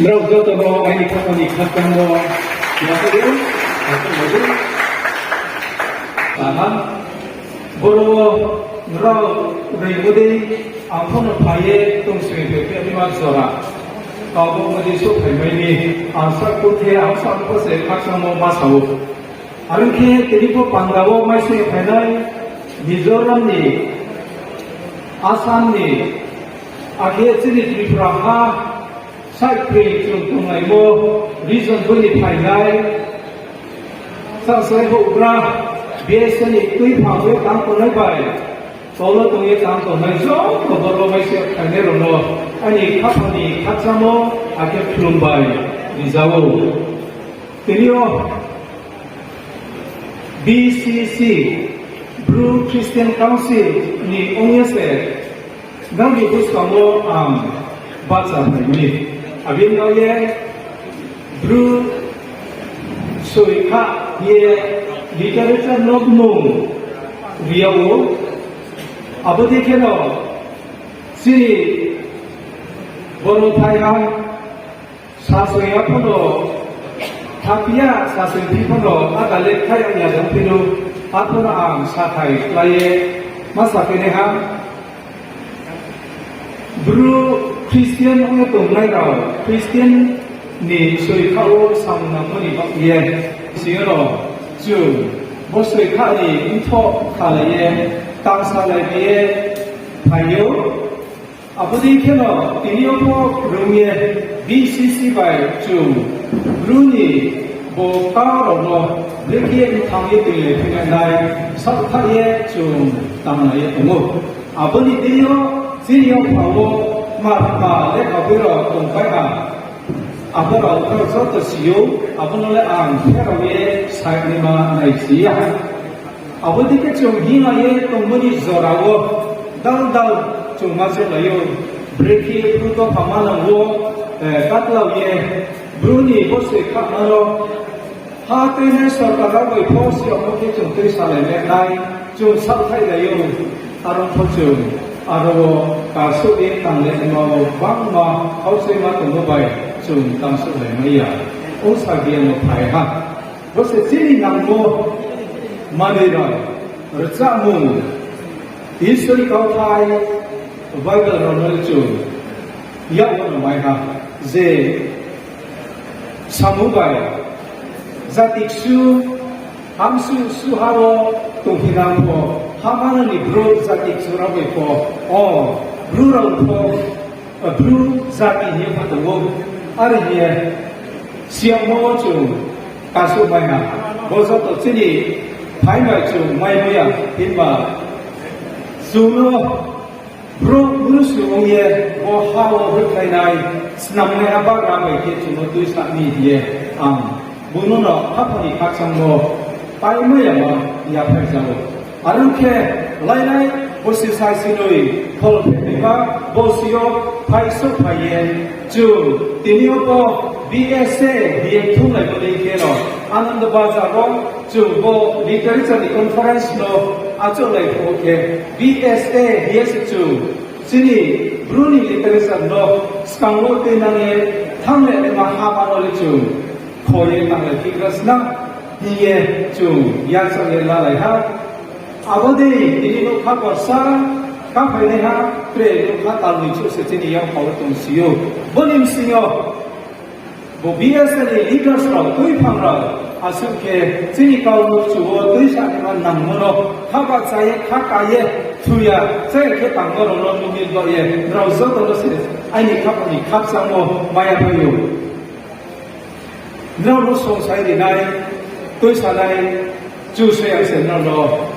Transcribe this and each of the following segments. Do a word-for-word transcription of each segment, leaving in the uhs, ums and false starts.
Nrao joto no aini khaphang ni khakchangmo yachaoh ou, yachaoh ou. Aha, boro wo nrao reingmo dei, ang pho no phai ye tongsoing phaiphi naima jora. Kau bo mo dei souhphai mai ni, ang sa khe ang sa pho se khakchangmo ma sa ou. Are ong khe tini pho panda wo maisoing phainai Mizoram ni, Assam ni, akhe chini Tripura ha, side kri chung tonglaimo region boi ni phainai, sangsai houhgra, B S F ni tuiphang ye tang tongnai bai, tolo tong ye tang tongnai joto boro maisoing phainai rao no aini khaphang ni khakchangmo akhe khlum bai rijao. Tini yo B C C, Bru Christian Council ni ong ye se, nrao ni buskang wo ang bahcha phai mi. Abo ni baoh ye Bru soi kha ye literature no mung ri yag ou. Abo dei khe no chini boro thai ha, sasoi ya pho no, thaphi ya sasoi phi pho no, ada le thai ya jang phi no, apho no ang sathai klái ye ma saphi nai ha. Bru Christian ong ye tongnai rao, Christian ni soi kha wo samung nangmo ni baoh ye, sing yo no chung bo soi kha ni mthoh khalai ye, tangsalai ye phai ou. Abo dei khe no tini yo pho rung ye B C C bai chung Bru ni bo kau rao no brekhe ye mthang ye toilai phi nai nai saohthaih ye chung tanglai ye tong ou. Abo ni deing yo chini yo pha wo ma ma lekha boi rao tongpai ha. Abo rao pho joto si ou, abo no le ang pherao ye sainaima nai si ya. Abo dei khe chung hing ye tongmo ni jora wo dal dal chung ma chounglai ou, brekhe Bru dopha manang wo, eh, katlau ye Bru ni bo soi khama no ha tuinai sorkar rao bai pho si yagmo khe chung tuisalai le nai, chung saohthaihlai ou, aro pho chung aro wo kasouh ye tanglaima wo gbangma khaukchoima tongmo bai chung tangsouhlaimai ya. Ongsa biya no phai ha. Bo se chini nangmo manoi rao, rchahmung, Isor ni kauthai, Bible rao no chung yak wo no mai ha, je samung bai, jati ksu, hamsu ksu ha wo tongphinang pho, ha manang ni Bru jati ksu rao bai pho, o, Bru rao pho, Bru jati hing ye pho tong ou, are hing ye siyamo wo chung kasouh mai ha. Bo joto chini phaimai chung mai mai ya, himba chung no Bru, Bru sung ong ye bo ha wo hoihkhlainai, snamnaiha bagra bai khe chung no tuisa mi hing ye ang bung no no khaphang ni khakchangmo paimai ya ma yaphaijao. Are ong khe, lailai, bosi sai sinoi, pholphehnaima, bosi yo, phaisouh phai ye, chung, tini yo bo, B S A, hing ye thumlaimo dei khe no, Anand Bazar wo, chung bo, literature ni conference no, achouhlai pho khe, B S A, hing ye se chung, chini, Bru ni literature no, skang wo tuinang ye, thannglaima hama no le chung, kho ye tanglai phigra sna, hing ye chung yachaoh ye lalai ha. Abo dei tini nougkha borsa kaphainaiha, tre nougkha talnoi chouh se chini yakpha wo tongsi ou. Bo ni bsing yo bo B S A ni leaders rao, tuiphang rao, asuh khe chini kau no kchu wo tuisanaima nangmo no, kha bahcha ye, kha ka ye, thu ya, chaya khe tangmo rao no nugwi baoh ye, nrao joto no se aini khaphang ni khakchangmo mai ya phai ou. Nrao no songsai rinai, tuisanai, Kchusoyang se nrao no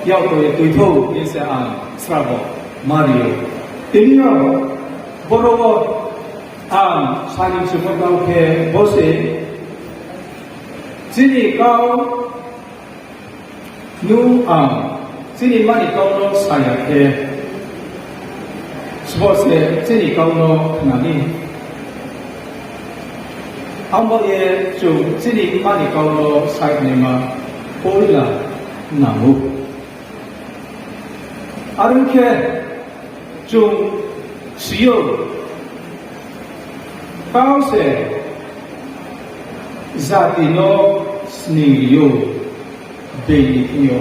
yak tong ye tuithou hing se ang srabo ma ri ou. Tini yo boro wo ang sani mchumo kau khe bo se, chini kau nu ang chini mma ni kau no sa ya khe, sbo se chini kau no khna ni. Abo ye chung chini mma ni kau no sa naima poila nang ou. Are ong khe chung si ou, kau se Jati no sning ri ou, being ni thing yo.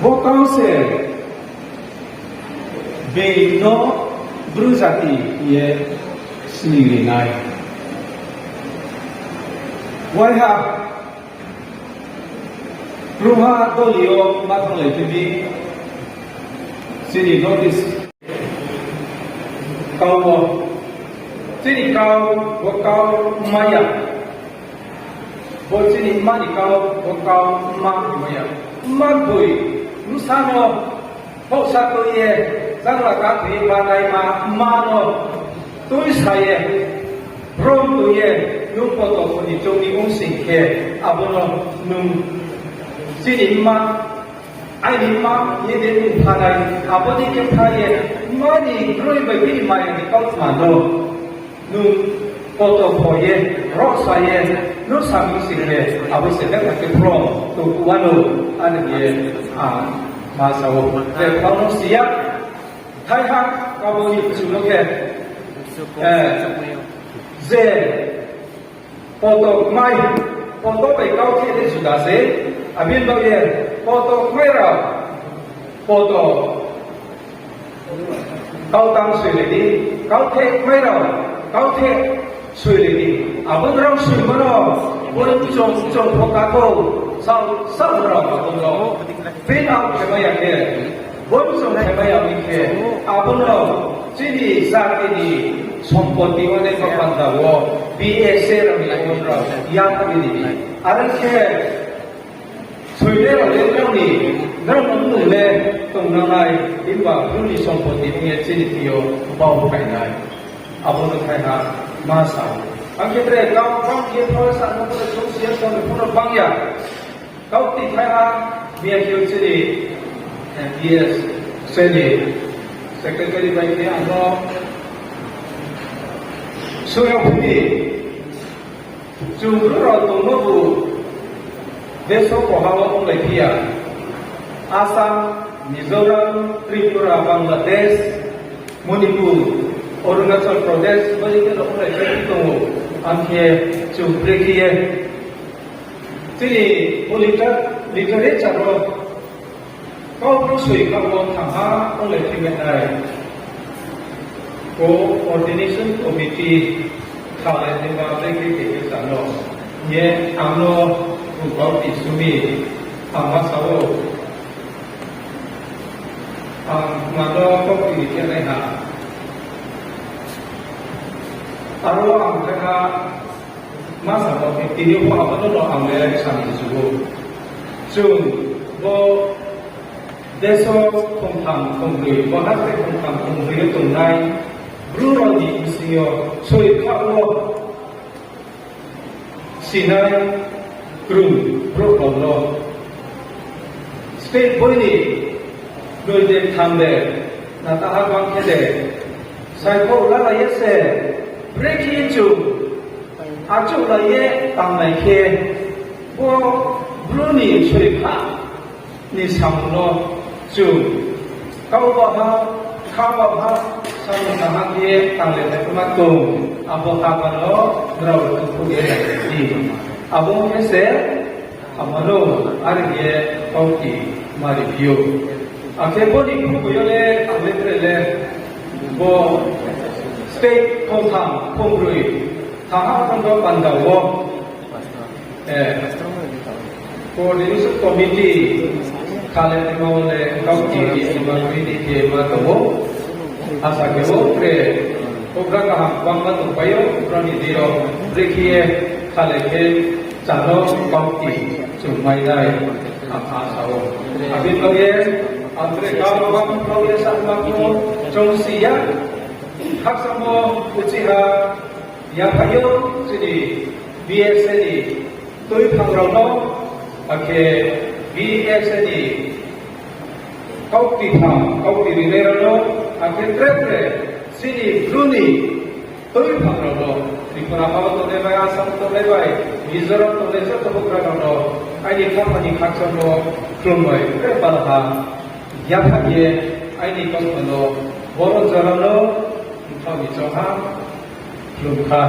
Bo kau se being no Bru jati hing ye sning ri nai. Waiha Krungha doli yo ma thannglai phi mi, chini North East kau wo, chini kau, bo kau mma ya. Bo chini mma ni kau, bo kau mma mma ya. Mma boi, bsa no, houhsa tui ye, changla ka tui ye, banaima mma no, tuisa ye, brom tui ye, nung poto pho ni choung ni ong sing khe, abo no nung chini mma, aini mma ye de nung phanai, abo ni khe pha ye, mma ni kroi bai bini maya ni kautma no nung poto pho ye, rohsa ye, nung sami sing ye, abo se bethak khe phrung tong kuano, are ye, a, ma sa ou. Je pha no si ya, thaiha, abo ni kchu no khe, eh, je, poto kmai, poto bai kautheh le juda se, abini baoh ye, poto kmai rao, poto kautang soilai di, kautheh kmai rao, kautheh soilai di. Abo rao soimo no, bo chung, chung pho kathou, sao, sao rao abo no. Pin out khe mai ya khe, bo chung khe mai ya mi khe, abo no chini jati ni sompoti wo ne panda wo, B S A rao ni abo rao, yang kami ni. Are khe, soinai rao le nrao ni, nrao no nung le tongnanai, himba Bru ni sompoti ong ye chini thing yo bau phainai. Abo no thaiha ma sa ou. Ang khe tre kau bang ye pho sa no pho chung si ya, sa no pho no bang ya. Kau ti thaiha, miya khe chini, eh, B S, chini secretary bai khe ang no, suyo phini, chung Bru rao tongmo bu, deso koha wo onglai phi ya. Assam, Mizoram, Tripura, Bangladesh, Manipur, Arunachal Pradesh, bai khe onglai phi tong ou. Ang khe chung brekhe ye chini political literature wo Kaubru soi kha wo thangha onglai phi mai nai. Coordination Committee khalai ni ba brekhe khe khe sa no. Ye ang no bung kau ti su mi, ang ma sa ou. Ang ma no kau ti ni khe nai ha. Aro ang khe ha, ma sa bo khe tini pho abo no ang le sa ni su ou. Chung bo deso khongtham khongbroi, bo ha khe khongtham khongbroi yo tongnai Bru rao ni bsing yo soi kha wo sinai krung brouh rao no state boi ni noi de tham de, na taha bang khe de, saikhouh lalai ye se, brekhe chung achouhlai ye tanglai khe, bo Bru ni soi kha ni samung no chung kau ba ha, kha ba ha, samung kaham khe ye tanglai naima tong, abo ha ba no nrao le tuikhouh ye nai di. Abo khe se, abo no, are ye kau ti mari phi ou. Akhe bo ni khubu yo le, ang le tre le, bo state khongtham khongbroi, thaha khongba panda wo, Coordination Committee khalai naima wo le kau ti ri naima kroi di khe ma tong ou. Asa khe ou tre, program kaham bangma tongpai ou, program ni deing yo brekhe ye khalai khe chá no kau ti chung mai nai, ang asa ou. Abini baoh ye, ang tre kau bang baoh ye sa ma kho, chung si ya, khakchangmo uchih ha, yaphai yo chini B S A ni tuiphang rao no, akhe B S A ni kaukti phang, kaukti rinai rao no, akhe tre tre chini Bru ni tuiphang rao no, Tripura ha wo tongnai bai, Assam tongnai bai, Mizoram tongnai joto houhgra rao no, aini khaphang ni khakchangmo khlum bai tre pal ha, yaphai ye aini kautma no, boro jora no, mthao ni chong ha, Khulumkha.